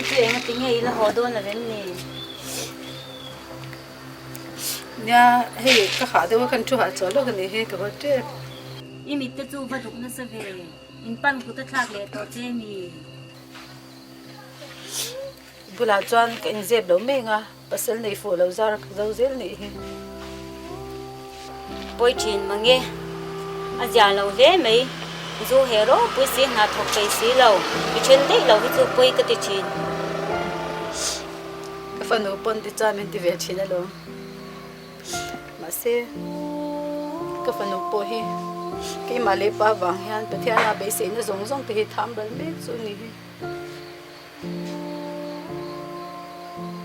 chu engati nge i la haw dawn lo em ni? Nia, hei ka hah deuh a, kan thu hah chhuah lawk a nih hi ka haw tep. I mit te chu va duk nasa ve, in pan kut a thlak leh tawh che mi? Bulah chuan ka inzep lo mek a, pasal nei fuh lo zar ka zo zel nih hi. Pawi thin mange, a zia lo hle mai, zu he ropui si hna thawk thei si lo, i then daih lo hi chu pawi ka ti thin. Ka fanu pawn ti chuan min ti ve thin alawm. Mahse, ka fanu pawh hi keimah leh pa vang hian Pathiana beiseina zawng zawng te hi tham ral mek chu a ni hi.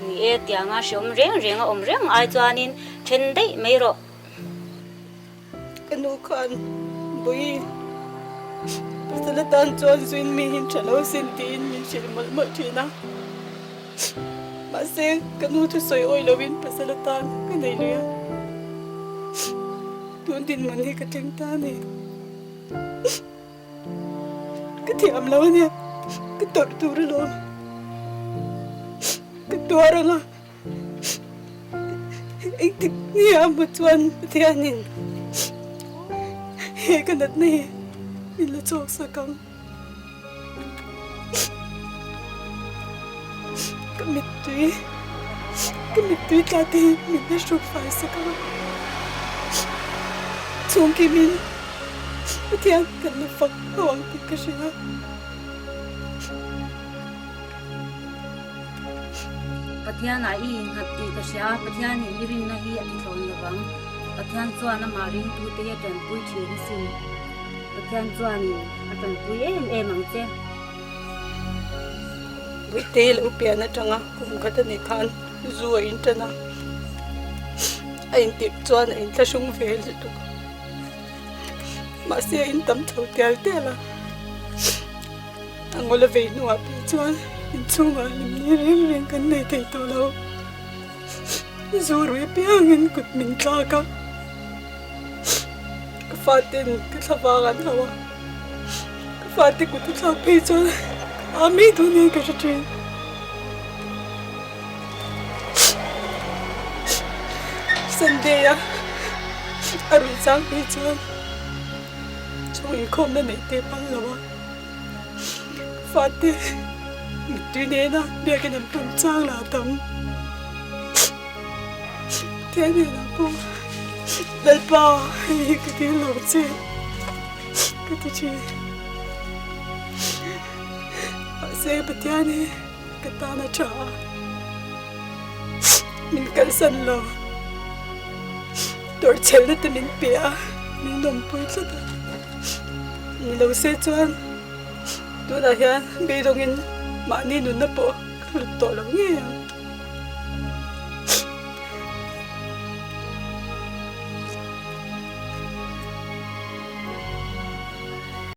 Ni e, tianga hreawm reng reng a awm reng ai chuanin then daih mai rawh. Ka nu khan Bawi pasal atan chuan zuin mi hin tha lo sin tiin min hrilh mawlh mawlh thin a. Mahse, ka nu thusawi awi loin pasal atan ka nei lui a. Tun dinhmun hi ka thleng ta a ni. Ka thiam lo ania, ka tawrh tur alawm. Ka tuar anga engtik nia maw chuan Pathianin he ka natna hi min la chhuak sak ang. Ka mittui, ka mittui tla te hi min la hruk fai sak ang a. Chhungkimin Pathian kan la fak ho ang tih ka hria. Pathianah i innghat tih ka hria, Pathianin i rinna hi a tithlawn lo vang. Pathian chuan amah ringtute hi a tanpui thin asin. Pathian chuanin a tanpui em em ang che. Buite lo pian atanga kum khat a nih khan zu a in tan a, a intih chuan a inthlahrung ve lutuk. Mahse a in tam chho tial tial a, a ngawl a vei hnuah pawh chuan inchhungah hlimni reng reng kan nei thei tawh lo. Zu rui apiangin kut min tlak a, ka faten ka thla vang an hauh a, ka fate kut a thlak phei chuan a mai dawn hian ka hre thin. Sunday a a ruih chang phei chuan chhung inkhawmna neih te phal lo a, ka fate mittui nena biakin an pawm chang lah a tam. Pathian hnenah pawh Lalpa hei hi ka dil lo che ka ti thin. Mahse Pathian hi ka tan a tha a, min kalsan lo. Tawrhchhelna te min pe a, min lawmpui tlat a. Ni lo se chuan tunah hian beidawngin mahni nunna pawh ka hlut tawh lo ngei ang.